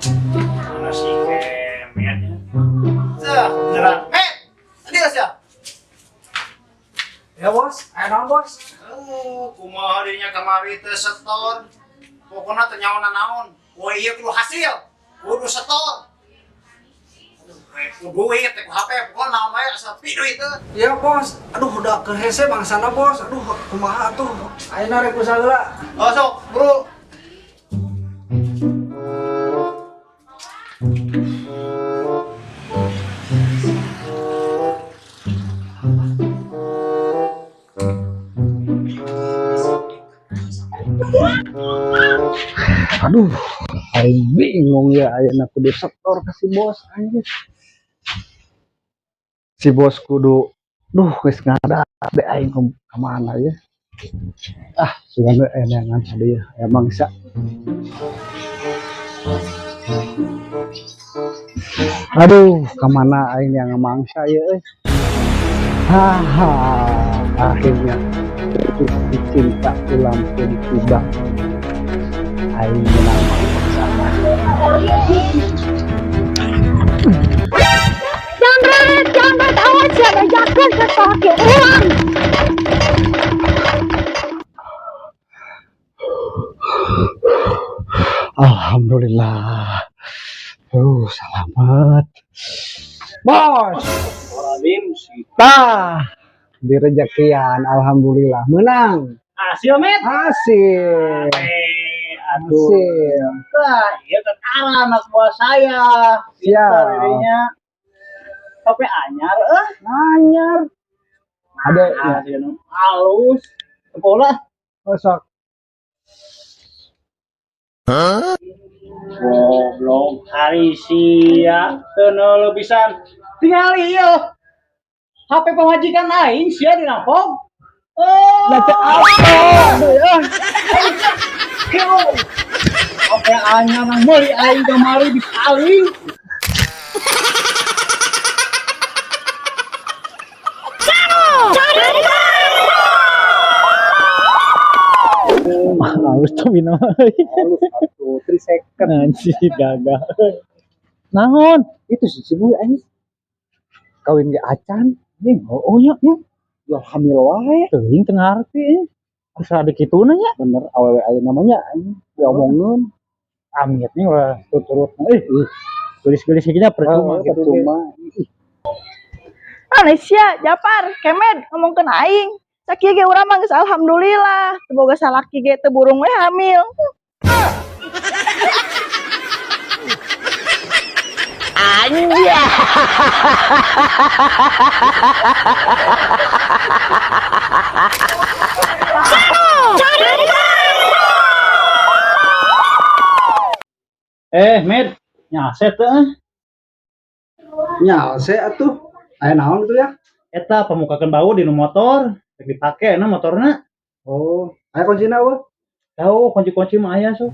Mana si Kemet? Cah, beneran. Eh, tadi ya? Ya bos, ayo naon bos? Oh, kumaha dirinya kamari teh setor. Pokoknya teu nyaho naon. Wah iya kudu hasil. Kudu setor. Aduh, ku duit, ku HP, pokoknya naon wae asal pi duit teh. Ya bos, aduh udah ke hese bangsana bos, aduh kumaha tuh. Ayeuna rek usaha heula. Oh, sok, bro. Aduh, aing bingung ya ayeuna kudu setor ke si bos anjir. Si bos kudu duh geus ngada be aing ka mana ya. Ah, sugan we aya neangan tadi ya, aya mangsa. Aduh, ka mana aing yang mangsa ya euy. Haha, akhirnya cinta ulang pun tiba. Aing menang mangsa. Jangan jangan, awas ya, bejakan ke kaki ulang. Alhamdulillah. Selamat. Bos. Tah, direjekian alhamdulillah menang. Hasil, Met. Hasil. Eh, aduh. Hasil. Tah, iya tentara anak buah saya. Siap. Dirinya. Tapi anyar eh. Anyar. Ada ya. Hasil halus. Sekolah. Oh, sok. Goblok hari sia teu pisan. Tingali ieu. HP pamajikan aing sia dirampok. Oh, Lah teu apa? Aduh, ya. HP anyar nang meuli aing kamari dipaling. Halus tuh minum. Halus atuh, 3 second. Anjir gagah. Naon? Itu si Cibuy anjing. Kawin ge acan, Anjing, oh nya nya. jual hamil wae. Teuing teu ngarti eh. Asa ada kituna nya. Bener awewe aya namanya anjing diomongkeun. Amit nih ulah turut. Eh, gelis-gelis gini percuma Oh, gitu. percuma. Aneh sia, Japar, Kemed ngomongkeun aing. Sakieu ge urang mah geus alhamdulillah, teu boga salaki ge teu burung we hamil. Eh, Med, nyaset teh. Eh. Nyalse atuh. Aya naon gitu ya? Eta pamukakeun bau di nu motor, rek dipake na motorna. Oh, aya kuncina eueuh. Tahu kunci-kunci mah aya sok.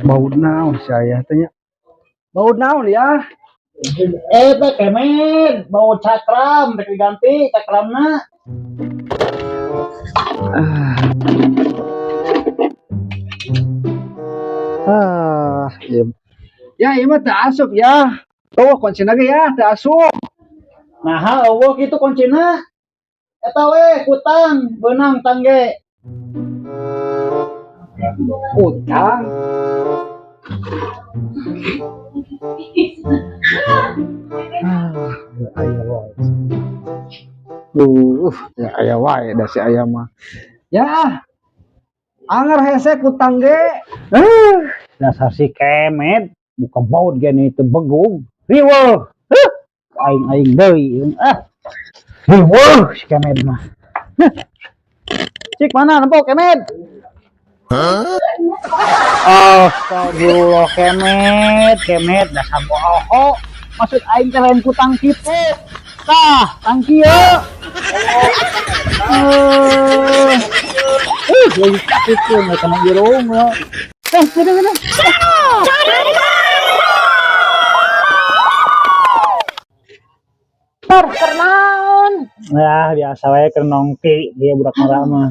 Bau naon si ayah teh nya? Bau naon ya? Eta Kemed, bau cakram rek diganti cakramna. Ah, iya. Ya, ieu mah teu asup ya. Oh, kuncina ge ya, teu asup. Nah, eueuh kitu kuncina. Eta we kutang beunang tangge. Utang. Ah, ya aya wae. Ya aya wae da si aya mah. Ya. Anger hese kutang ge. Dasar si Kemed, buka baut gini teu begug. Riweuh. Huh. Aing-aing deui. Ah. Riweuh si Kemed mah. Huh. Cik mana nempo Kemed? Astagfirullah Kemed, Kemed dasar bohong. Maksud aing teh lain kutang kitu. Tah, tang kieu. Eh, lagi sakit kena irung ya. Eh, sini sini. Par, naon? Ya, biasa wae keur nongki ieu budak ngora mah.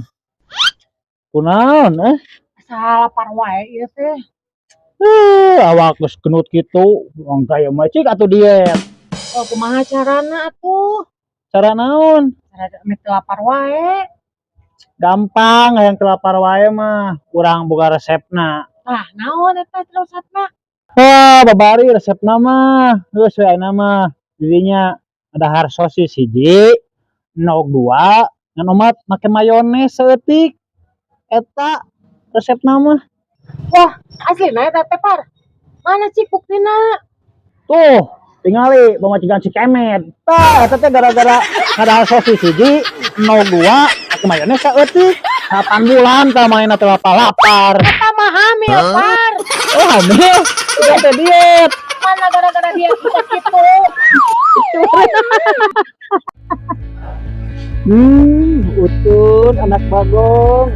Kunaon eh? Asa lapar wae ieu teh. Eh, awak geus genut kitu, wong gaya mah cik atuh diet. Oh, kumaha carana atuh? Cara naon? Cara meh teu lapar wae. Gampang hayang teu lapar wae mah, urang boga resepna. Tah, naon eta resepna? Wah, babari resepna mah. Geus we ayeuna mah. Didinya dahar sosis hiji, endog dua, ngan omat make mayones saeutik. Eta resepna mah. Wah, aslina eta teh, Par. Mana cik buktina? Tuh, tingali pamajikan si Kemet. Tah, eta teh gara-gara ngadahar sosis hiji, endog dua, make mayones saeutik. 8 bulan tah mainna teh lapar-lapar. Eta mah hamil, Par. Oh, hamil. Eta teh diet. Mana gara-gara dia bisa kitu? Utun anak bagong.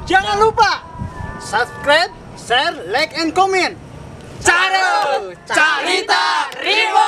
Jangan lupa subscribe, share, like, and comment. Cara Carita Riwa.